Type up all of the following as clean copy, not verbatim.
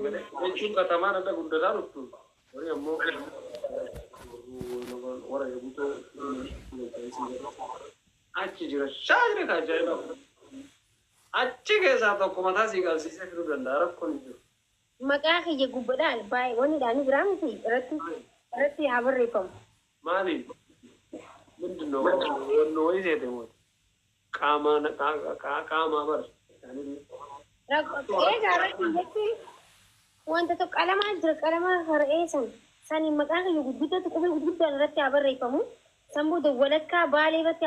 Jechuun katamaan adda guddataa dhuftu. Horii ammoo warra eegutoo achi jira. Shaajira ka ajaa'iba. Achi keessaa tokko mataa sii qabsiisee fiduu danda'a, rakkoon hin jiru. Maqaa kiyya gubbadhaan baay'ee wanni dhaani biraa miti irratti haa barreeffamu. Maali? ምንድን ነው? ወኖ wayii seete moo? Qaamaa qaamaa bar. Egaa irratti jechuun wanta tokko qalamaa jira, qalama har'ee san saniin maqaa kiyya gurguddatti qubee gurguddaan irratti haa barreeffamu. San booda walakkaa Baalee irratti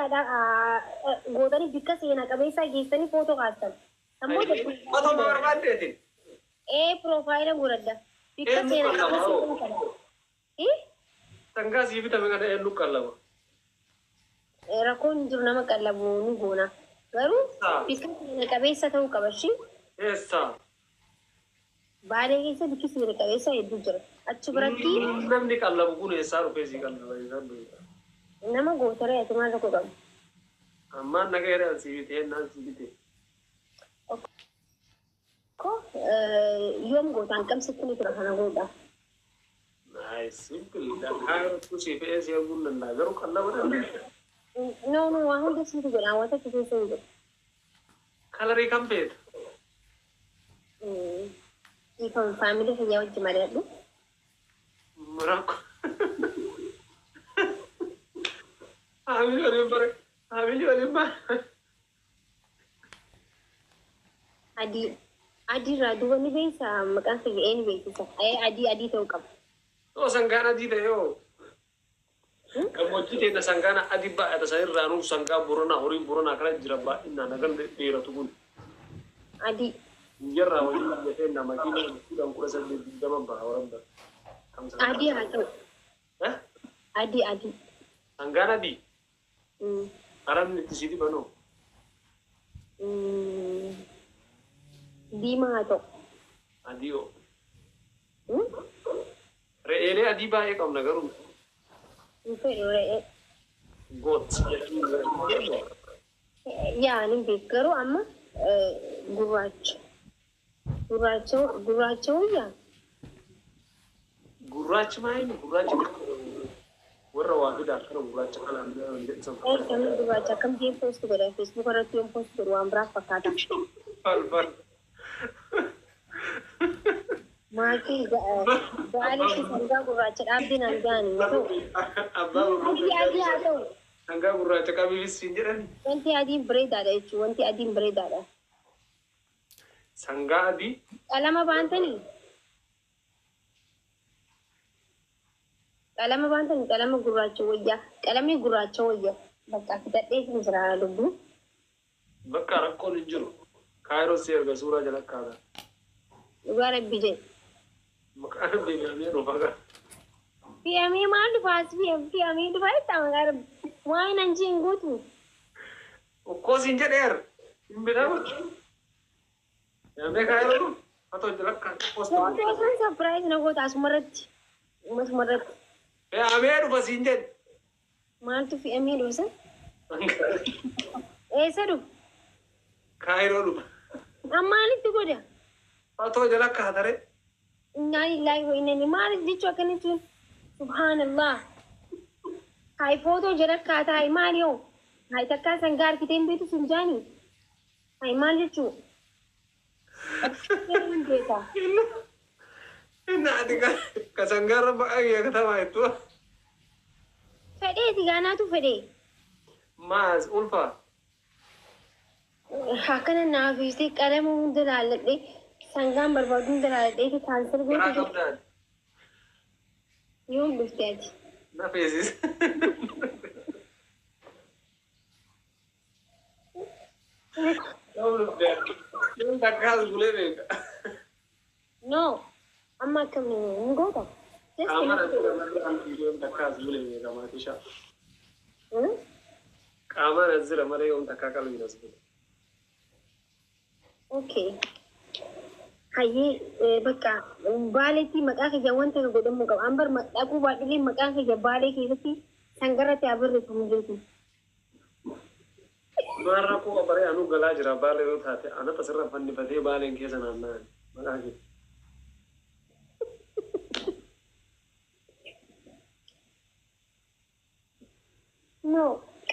gootanii bikka seenaa qabeessaa geessanii footoo kaastan. San booda Otoo barbaaddeetiin. Ee, profile godhadha. Bikka Eenyu seenaa qallaba qabeessa hoo? kana. Sangaa sii bitame kana eenyu qallaba? Rakkoon hin jiru, nama qallabu ni goona. Garuu bikka seena qabeessa ta'uu qaba ishii. Eessa? Baalee keessa bikki seena qabeessa hedduu jira. Achi biratti Namni qallabu kun eessaa dhufee sii qallaba? Eessaan beekta? Nama gootaree ati maal rakkoo qabu? Ammaan naga sii bitee naan sii bitee. Ko yoom gootaan qabsitti ni tura kana godha. Nice, simple. Kaayirootti sii fe'ee si arguu hin danda'a. Garuu qallaba danda'a. No, no, waa hunda siitu godha, wanta achi keessa hin jiru. Colorii kam feeta? Dhiifama, family kiyyaa wajji mari'adhu. Rakkoo. Family waliin bare. Family waliin bare. Adii. Adii irraa duuba ni beeksa, maqaan kiyya ee ni beeksisa. Adii adii ta'uu qaba. Yoo sangaan adii ta'e yoo. Gammoojjii teenya sangaan adii baay'ata, sanirraa nuuf sangaa Boranaa, horii Boranaa kana jira baay'inaan hagan dheeratu kun. Adii. Guyyarraa hojii biyya teenya makiina 10, 18, 20 baha warabba. Adii haa ta'u. Eh? Adii adii. Sangaan adii. Qalamni itti si dibanoo. Diimaa haa ta'u. Adii hoo. Re'eelee adii baay'ee qabna garuu. Hin fedhu re'ee. Goat jechuun. Yaa, ni beeku, garuu amma gurraacha. Gurraacha gurraacha wayyaa. Gurraachi maayini? Gurraachi warra waa fidaa akkana gurraacha kanaan jedhan. Namni gurraacha akkam jeen post godha? Facebook irratti yoon post godhu waan biraaf fakkaata. Fal fal. Maatii gaalitti sangaa gurraacha dhaabbii naan jaani haa ta'u. Abbaa Adii adii haa ta'u. Sangaa gurraacha qabiifis siin jedhani. Wanti adiin bareedaadha jechuudha. Wanti adiin bareedaadha. Sangaa adii. Qalama baantanii? Qalama baantanii, qalama gurraacha wayyaa. Qalamni gurraacha wayya. Bakka fixadhee hin jira lubbuu. Bakka rakkoon hin jiru. Kaayiroo si erga, suuraa jala kaata. Dhugaa rabbi jedhe. Maqaan beekamee dhufa gaa. Fe'amee maal dhufaas, fe'amee dhufaa jettaa, maqaa rabbi. Waa'ee nan jiin guutu. Okkoo siin jedheer. Hin bitamu. Fe'amee kaayiroo dhufa. Fatoo jala kaata. Footoo san surprise na goota asumarratti. Asumarratti. Fe'amee dhufa siin jedhe. Maaltu fe'amee dhufa san? Eessa dhufa? Kaayiroo dhufa. Maalitti godha? Fatoo jala kaatare. Innaa lillahi wa inna ilaihi, maaliif jechuu akkana jechuun? Subhaanallah. Hayi, footoo jala kaataa, hayi maali hoo? Hayi, takkaa sangaa harkitee hin beektu sun jaanii? Hayi, maal jechuu? Hin beekaa. Inni ati ka sangaarra maqaa kiyya katamaa jettu. Fedheeti gaanaatu fedhee. Maas ulfa. Akkana naaf ibsee, qalama hunda laalladhee, sangaan barbaadu hunda laalladhee cancel Garaa gootu. qabdaan. Yoom dhufte ati? Na feesis. Yoom dhufte? Yoom takkaas bulee beeka. No. Amma akkam hin goota? Just Qaamaan as jira malee qalbii yoom takkaas bulee beeka maatishaa. Qaamaan as jira malee yoom takkaa qalbiin as bule. Okay. Hayyee, bakka Baaleetti maqaa kiyya wanta godhamuu qaba. Ambar dhaquu baadhulee maqaan kiyya Baalee keessatti sangarratti haa barreeffamu jechuudha. Maal rakkoo qabaree? Anuu galaa jira Baalee yoo taate anata sirra fannifatee Baaleen keessa naanna'an maqaa kee. No,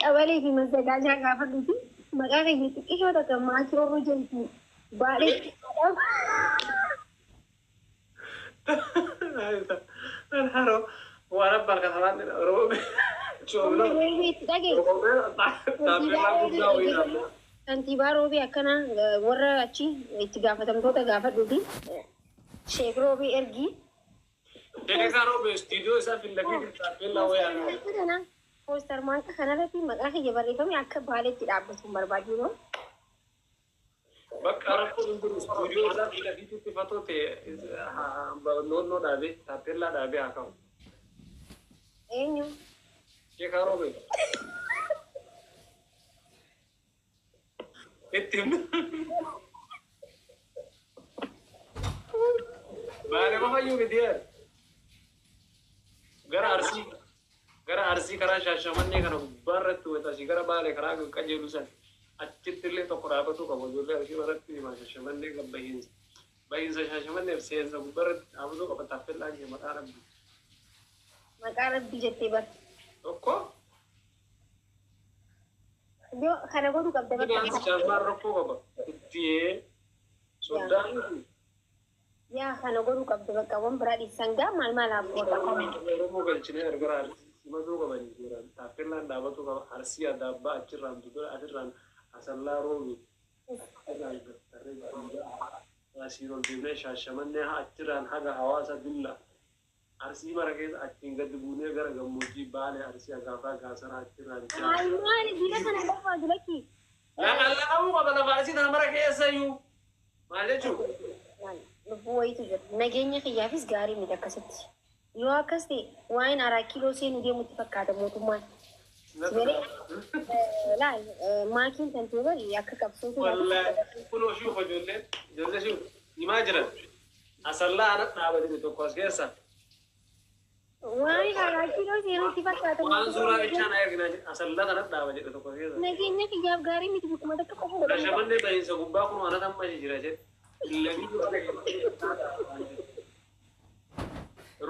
qabalee fi mazzagaajaa gaafadhuuti maqaa kiyya xiqqishoo takka maakii orru jedhu baaleetti dhaaba. Haroo waan abbaan katamaan roobe. Coomna. Itti dhagaye. Taappellaa guddaa wayii dhaabna. Kantiibaa Roobii akkana warra achi itti gaafatamtoota gaafadhuuti. Sheek Roobii ergii. Sheekaa roobe istiidiyoo isaa fillafiitti taappellaa wayii Kana poster maanka kanarratti maqaa kiyya barreeffame akka baaleetti dhaabbatu hin barbaadu yeroo. Bakka rakkoon hin jiru istuudiyoo isaa fillafiitti fatoo ta'e noonnoo dhaabee taappellaa dhaabee haa ka'u. Eenyu? Sheekaa roobe. Itti himna. Baale qofayyuu miti yaad. Gara Arsii karaa Shaashamannee kana gubbaarratti wayita asii gara Baalee karaa qajeelu san achitti illee tokko dhaabatuu qabu. Ijoollee Arsii biratti hima Shaashamannee kan bahiinsa. Bahiinsa Shaashamanneef seensa gubbaarratti dhaabatuu qaba taappellaan kee maqaa Rabbii. Maqaa Rabbii jettee bar. Tokko. Yoo kana godhuu qabda bakka. Shaasmaan rakkoo qaba. Ittiyee soddaan Yaa, kana godhuu qabda bakka, waan biraa dhiisan gaa maal maal haa godha. Oromoo galchinee gara Arsii simatuu qabanii seeraan taappellaan dhaabatuu qaba. Arsii Adaabbaa achirraan Dudula asirraan Asallaa Roobi achirraan Gartarree asiin ol deemnee Shaashamannee achirraan haga hawaasa Dilla Arsii mara keessa achiin gadi buunee gara gammoojjii Baalee Arsii Agaafaa Gaasaraa achirraan Maal maali dila kana barbaadu lakki. Laqallaqamuu qaba lafa Arsii tana mara keessa iyyuu maal jechuun. Lubbuu wayiitu jira. Nageenya kiyyaafis gaarii miti akkasitti. Yoo akkas ta'e waa'een araa kiiloo seenuu deemutti fakkaata mootummaan. Laal, maakiin kan ta'e bari akka qabsootu. Wallaahi kunoo shuufa ijoollee shuufa himaa jiran Asallaa ana dhaabatee tokko as keessa. Waa'een araa kiiloo seenuutti fakkaata. Waan suuraa bichaan erginaa Asallaa kana dhaaba jedhe tokko keessa. Nageenya kiyyaaf gaarii miti, bakkuma takka qofa godhamu. Shaashamannee bahiinsa gubbaa kun ana tamma jira jedhe.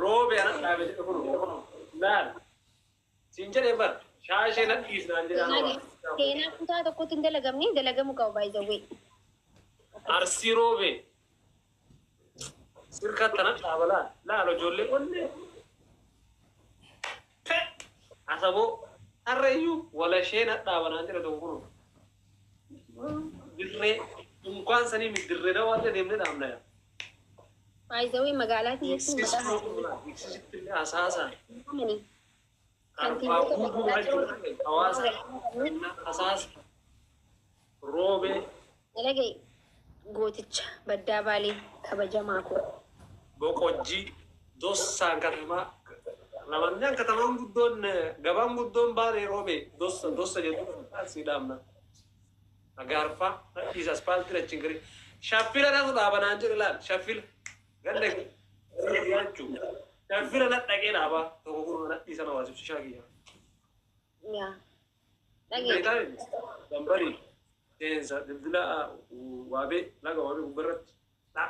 Roobe ana dhaabe jedhe kun laal. Siin jedhee bar shaashee na dhiisnaan jedhaan. Seenaa kutaa tokkotti hin dalagamne dalagamuu qaba baay'ee. Arsii roobe. Sirka tana dhaaba laal. Laal ijoollee qonnee. Asaboo harreeyyuu walashee na dhaaba naan jedhe tokko kun. Dirree dunkaan sanii miti, dirree dawaallee deemnee dhaabna yaa. Baay'ee magaalaa keessatti maqaa Beeksisitti illee hasaasa. haamanii. Arbaa guutuu hawaasa hasaasa. Roobee. Dalagee gooticha baddaa Baalee kabajamaa koo. Boqojjii dossaan katamaa lamannaan katamaan guddoon gabaan guddoon Baalee roobee dossa dossa jedhu asii dhaabna. Agaarfaa dhiisa aspaaltii achiin gari. Shaffila natu dhaabanaan jedhe laal shaffila. Ganda jechuu. Shaffila na dhaqee dhaabaa tokko kun na dhiisa na waasibsu shaakiyyaa. Yaa. Dhagee. Dambarii seensa dildila waabee laga waabee gubbarratti dha.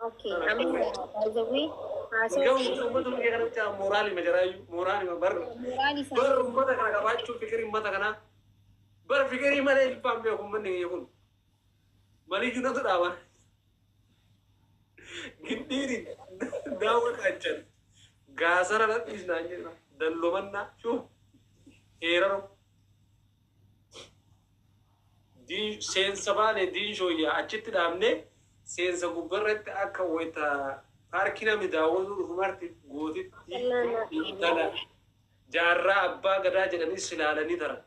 Okay. Amma baay'ee haasawaa. Garuu uummata biyya kanatti mooraalii majaraayyuu mooraalii bar Mooraalii isaa. bar uummata kana qabaachuu fikirii uummata kanaa bar fikirii malee ilfaan beeku uummanni kiyya kun maliyyuu natu dhaaba. Gindhiiri daawwa qaachan gaasara nadhiisnaan jedha dallomannaa shuu heeraro seensa baane diinshooyyaa achitti dhaabnee seensa gubbarratti akka wayita paarkii namni daawwatu dhufu marti gootitti intala jaarraa abbaa gadaa jedhanii silaalanii taran.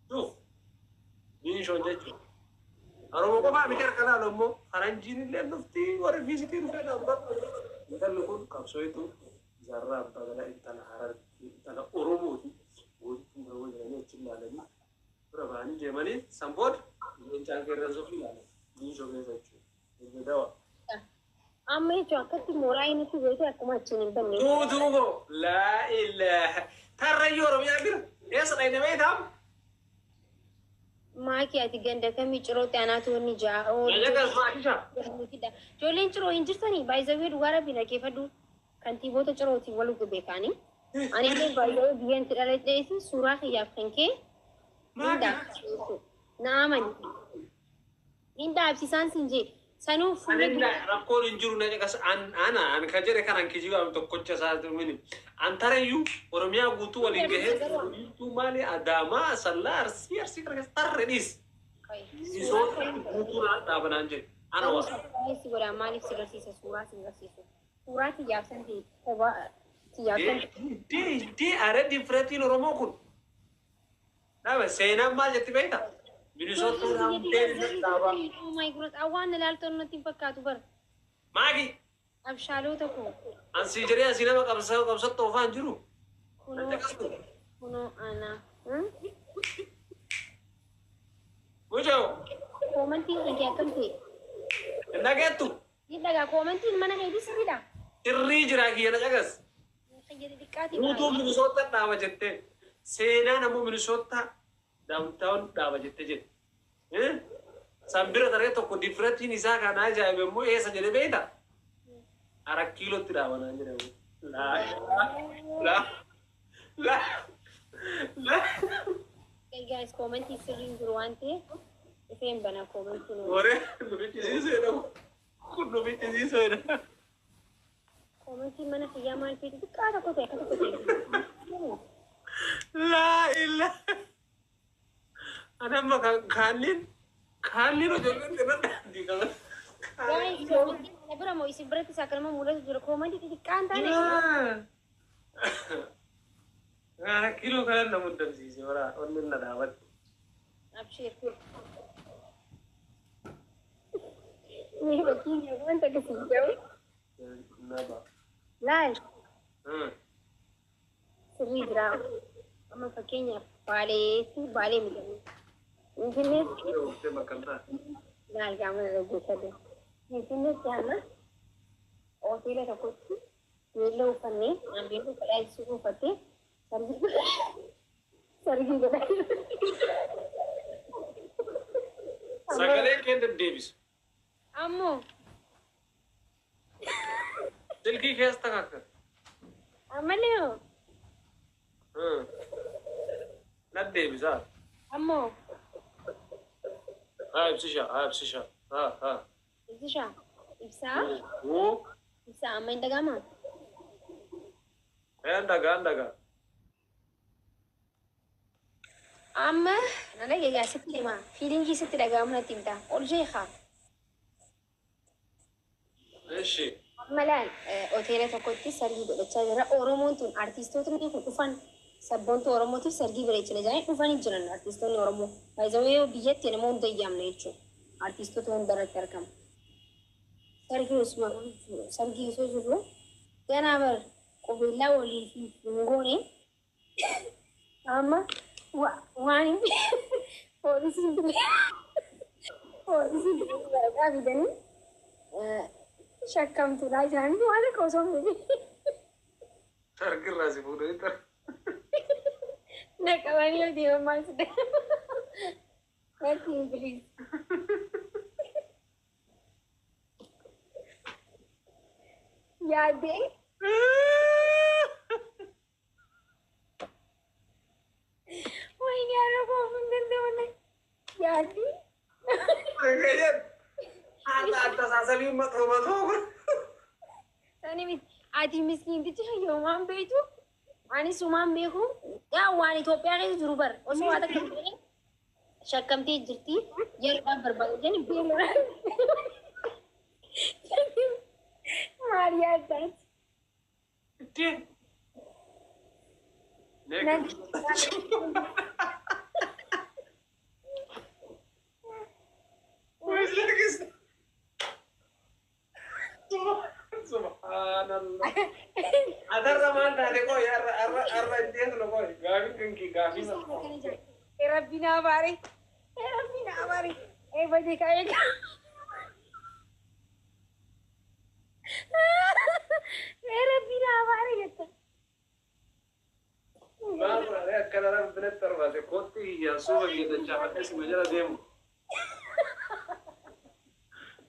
Dhuuf diinshoon jechuudha. Oromoo qofaa miti, harka laalu immoo faranjiin illee dhufti, warri fiisitii dhufee dhaabbatu. Intalli kun qabsootu jaarraa abbaa gadaa intala Harargee intala Oromooti. Gootittiin Oromoo jedhanii achi ilaalanii bira ba'anii deemanii san booda leencaan qeerransa ofii ilaalan diinshoo keessa jechuudha. Dawa. Amma jechuun akkatti mooraa inni beekte akkuma achiin hin banne. Tuutuuko laa ilaaha tarrayyuu Oromiyaa bira eessa dhayne beektaa? Maakii, ati ganda kamii cirootti anaatu wanni ja'a. Nyaata maakisha. Ijoolleen ciroo hin jirtanii baay'ee dhugaa rabbi dhaggeeffadhu. Kantiibota cirootiin wal beekaanii. Ani illee baay'ee biyyaan itti dhaladheesi suuraa kiyyaaf kan kee hin dhaabsisu. Na amani. Hin dhaabsisaan sin jee. Sanuu fuula Ani dura. Rakkoon hin jiru, na caqas. Ana an kan jedhe kanan kijibaa tokkocha isaa mini. An tareyyuu Oromiyaa guutuu waliin gahee guutuu maali, Adaamaa, Asallaa, Arsii, Arsii kana keessa tarre dhiis. Misoota guutuu naan dhaabanaan jedhe. Ana Garuu waa. Surprise godhaa, maaliif si garsiisa, suuraa si garsiisu. Suuraa kiyyaaf san ta'e, kophaa kiyyaaf san ta'e. Dee dee, are difretiin Oromoo kun. Dhaaba seenaan maal jetti beektaa? Minisoota hundeen dhaabaa. Oh my God, waan ilaaltoon natti hin fakkaatu bara. Maagi Abshaalota koo. an sii jedhee asii nama qabsoo qabsatti oofaa hin jiru. Kunoo, kunoo ana. Mucoo. Koomantiin kan kee akkam ta'e? Hin dhageettu. Ni dhagaa, koomantiin mana keetii sirriidha. Sirrii jira, kiyya na caqas. Kiyya xixiqqaati. Guutuu Minisoota dhaaba jettee. Seenaan ammoo Minisoota downtown dhaaba jettee jedhe. San bira taree tokko difretiin isaa kan ajaa'ibe immoo eessa jedhe beekta? Arat Kiilootti dhaaba naan jedhamu. Laa laa laa laa. Guys, koomantii sirriin jiru waan ta'eef dhufeen bana koomantiin. Waree nu fichisiiseedha. Kun nu fichisiiseedha. Koomantiin mana kiyyaa maal ta'e, xixiqqaa tokko ta'e, akka tokko ta'e. Laa ilaa. Ani amma kan kaanniin kaanniin ijoolleen irra daandii qaban. Guys, koomantiin mana bira moo isin biratti isaa akkanuma mul'atu jira? Koomantii xixiqqaan taane. Arat Kiiloo kanan na muddamsiise bara onni na dhaabatti. Abshir. Mee fakkiin wanta akkasii jedhamu. Naba. Laal, sirrii jira. Amma fakkeenyaaf Baaleetti, Baalee midhamne. Finfinneetti laal, gaama dhaggeeffadhu. Finfinneetti amma hoteela tokkotti beelloo uffannee, an beelloo uffadhaa ibsuu uffattee sargii sargii godhaa. Sagalee kee deddeebisu. Ammoo Silkii keessa takka. Ammallee hoo? Naddeebisaa. Ammoo Haa ibsisha, haa ibsisha, haa haa. Ibsisha, ibsaa, Wuu. ibsaa, amma hin dhaga'amaa? Een dhagaa, een dhagaa. Amma na dhagayaa, sitti himaa. Feelingii sitti dhaga'amu natti himta. Ol jeeqaa. Ishi. Amma laal, hoteela tokkotti sargii godhachaa jira. Oromoon tun, artiistootni kun dhufan, sabboontu Oromootiif sargii bareechina jedhanii dhufanii jiran artiistoonni Oromoo. Baay'ee biyyatti nama hunda yaamna jechuudha. Artiistoota hunda irratti argama. Sargii osuma sargii osoo jirru ganaa bar qubeellaa walii fi hin goone, amma waan hin poolisiin waraqaa fidanii shakkamtuudha jedhanii waan akka osoo hin beekin. Sargirraa si fuudhanii tar. Na qabanii yoo deeman maal si natti hin, please. Yaaddee wayini har'a hin danda'u, yaaddee. Haadha አስተሳሰቢ መጥፎ መጥፎ kun. Sani miti, ati miskiintichi yoomaan beektu, anis uumaan beeku, yaa waan Itoophiyaa keessa jiru bar osoo waa takka hin ta'in shakkamtee jirti, yeroodhaaf barbaadu jedhani beeku. Maal yaaddaati? Itti. Subhanallah. Atarra maal taate qoy, arra arra arra indeet no qoy, gaafin kanki gaafii sana. Rabbi naa baare. Rabbi naa baare. Ee badii ka'ee. Ee Rabbi naa baare jetta. Maal godhanii akkana rabbi natti arbaate kootti hiyyaan suufa kiyya dachaafadhee sima jala deemu.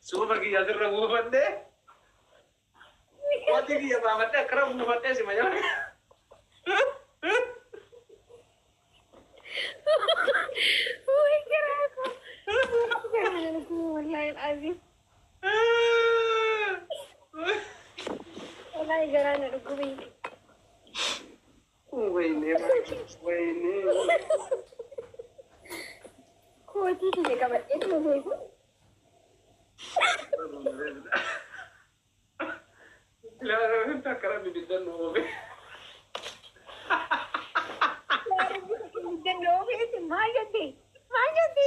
Suufa kiyya asirra buufadhee. Wanti kiyya baafadhee akkana buufadhee si mayaa. Way garaa koo. Garaa koo wallaahi al'aziim. Wallaahi garaa na dhukkube. Wayne wayne. Kootii kiyya qabadhee tuma beeku. Akkana bibiddan nu oofe. Maal jette? Maal jette?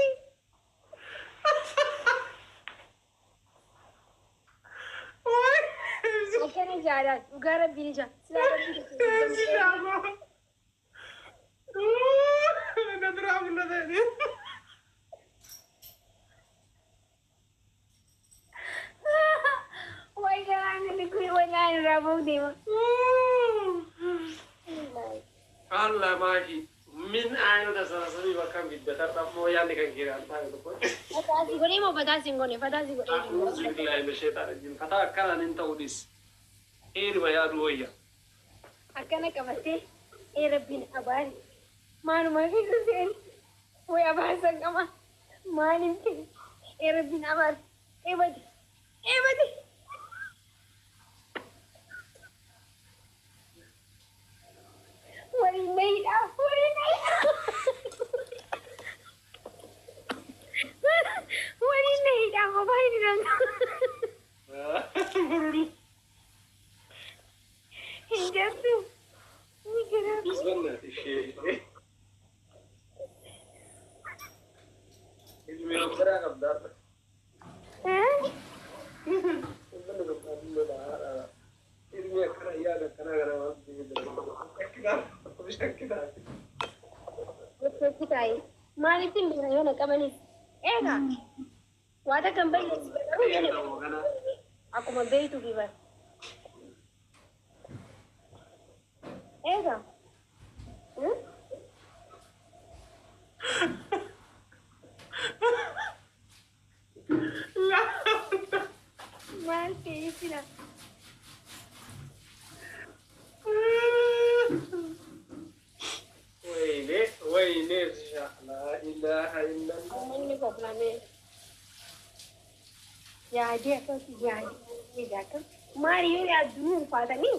Akkana jaalaan dhugaa rabbiin ija. Silaa rabbii. Na duraa mul'ata. Way garaa na dhukkube wallaahi irraa bahu deema. Allah maashi min አይነት አስተሳሰብ bakka biddatar ammoo yaadni kan kee an taane tokko. Fataasi godhee moo fataasi hin goone? Fataasi godhee. أعوذ بالله من الشيطان الرجيم. Fataa akkanaan hin ta'u dhis. Heeruma yaaduu wayya. Akkana qabattee ee rabbiin abaari. Maaluma keessa seeni. Way abaarsan qaba. Maaliif ta'e? Ee rabbiin abaari. Ee badi. Ee badi. Waliin nahidha. Waliin nahidha. Waliin nahidha. Kophaa hin danda'u. Hin jirtu. Ni jira. Ishee. Ilmi biraa qabdaa. Ilmi akkana yaada akkana gara waan shakkitaa. Gochooti Maalitti hin beekna yoo na qabaniif? Eegaa. Waa takka hin balleessi garuu yoo na qaban akkuma beektu fi bara. Eegaa. Maal ta'e sila? ወይኔ ወይኔ لا إله إلا الله. Uummanni koflamee yaadee akkasitti yaadee akkam maali yoo yaaddu ni ulfaatanii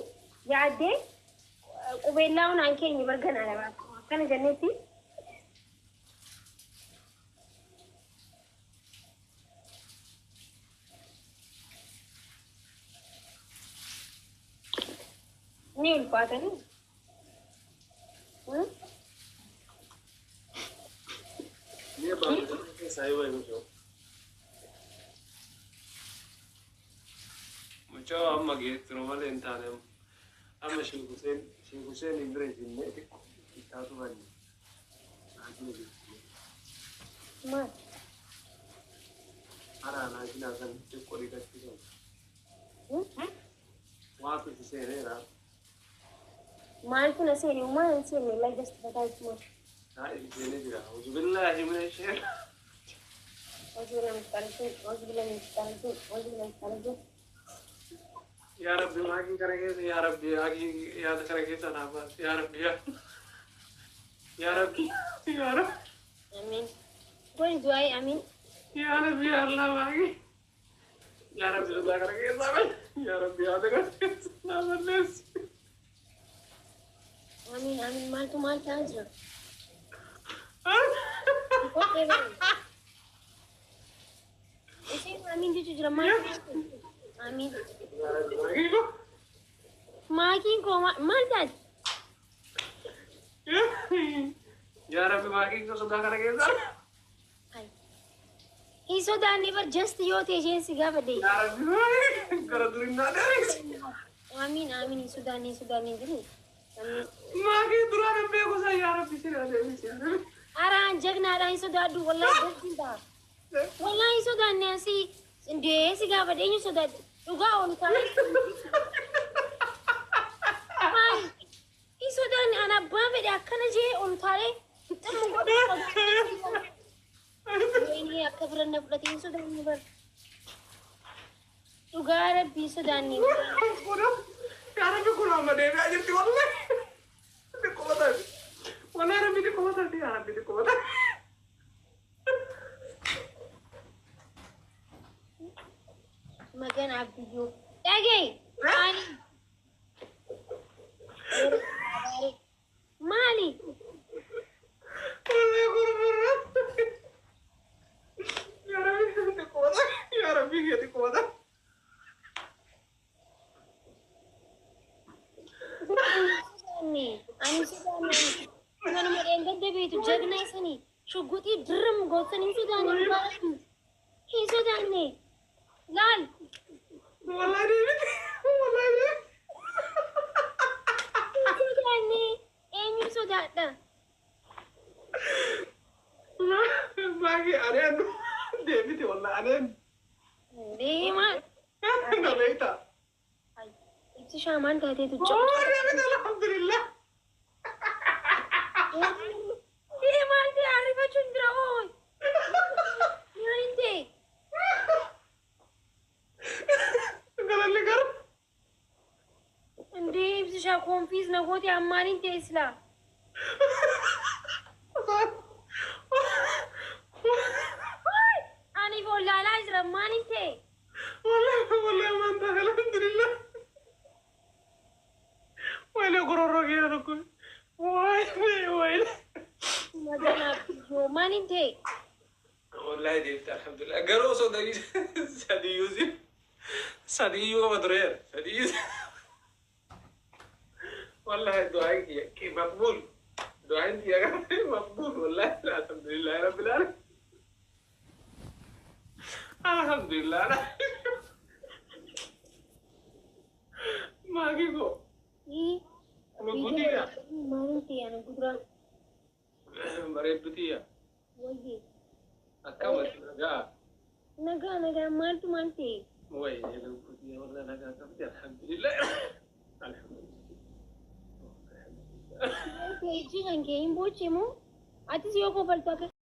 yaaddee qubeellaa hunaan keenya barganaa lama akkana jennetti. Ni ulfaatanii. Ni keessaa yoo mucoo. Mucoo amma geettiro malee hin taane amma Sheek Hussein Sheek Hussein hin bira jinnee xiqqoo ittaatu banne. Maal? Hara naajinaa san xiqqoo dhiqachiisan. Waatu si seeneera. Maaltu na seene? Maal hin seenne? Wallahi just fataa jechuudha. Haa seenee jira. أعوذ بالله من الشيطان. أعوذ بالله من الشيطان الرجيم. أعوذ بالله من الشيطان الرجيم. أعوذ بالله من الشيطان الرجيم. Yaa Rabbi maakii kana keessa yaa Rabbi maakii yaada kana keessa naa baasi yaa Rabbi yaa yaa Rabbi yaa Rabbi. Amiin. Godhi du'aa'ii amiin. Yaa Rabbi yaa Allah maakii yaa Rabbi sodaa kana keessaa baasi yaa Rabbi yaada kana keessa naa balleessi. Amiin amiin maaltu maal ta'aa jira? Isheen amiin jechuu jira maal amiin. Yaa Rabbi maakii koo. Maakiin koo maal taate? Yaa Rabbi maakii koo sodaa kana keessaa. Hin sodaanne bar just yoo ta'e isheen si gaafadhe. Yaa Rabbi maakii gara durinnaa dheerisi. Amiin amiin hin sodaanne hin sodaanne hin jiru. Amiin. Maakii duraan hin beeku san yaa Rabbi si adeemsi yaa Rabbi. Araan jagnaadha hin sodaadhu wallahi dastiin ta'a. Wallahi hin sodaanne asii indee si gaafadhe eenyu sodaadhe dhugaa oolu taa'e. Maali? Hin sodaanne ana abbaan fedhe akkana jee ol taa'ee ximmu godhu. Wayinii akka bira na fudhate hin sodaanne bar. Dhugaa Rabbi hin sodaanne. Yaa Rabbi, kun amma deebi'aa jirti wallahi. Xiqqoo taate. Wallahi Rabbi, xiqqoo taate. Yaa Rabbi, xiqqoo taate. Magan Abdiyyoo. Dhagaye. Maali? Maali? Wallahi gurgurra. Yaa Rabbi, xiqqoo taate. Yaa Rabbi, xiqqoo taate. Ani sodaanne. Kanuma dheengadda beektu jagnaa sanii shugguxii dirram gootan hin sodaanne, dhugaa hin sodaanne. Laal. Wallahi deebite. Wallahi deebite. Hin sodaanne. Eenyu sodaadha? Maaki aneen deebite, wallahi aneen. Deemaa. Na beektaa? Ibsi shaamaan taateetu Oh, deebite, alhamdulillah. Deemaan ta'e ariifachuun jira ooy. Maaliin ta'e? Galalli gara. Indee, ibsishaa, confuse na goote. Ammaaliin ta'e silaa? Ani follaalaa jira, maaliin ta'e? Wallahi wallahi maan ta'e, alhamdulillah. Wayile, gororoo kee tokko. Wayile, wayile. Magaalaa biyyoo, maaliin ta'e? Wallahi deebite, alhamdulillah. Garuu osoo sadiyyuu si sadiyyuu qaba tureera. Sadiyyuu. Wallahi du'aan kiyya maqbuul. Du'aan kiyya maqbuul, wallahi, alhamdulillah rabbil alamin. Alhamdulillah. Maaki ko. Lubbutiyya. Maaliin ta'e ani gudura? Bareeddutiyya. Wayyee. Akkamati, nagaa? Nagaa, nagaa, maaltu maal ta'e? Wayyee, lubbutiyya, wallahi nagaa qabdi, alhamdulillah. Alhamdulillah. Ijji kan kee hin booche moo? Atis yoo kofaltu akka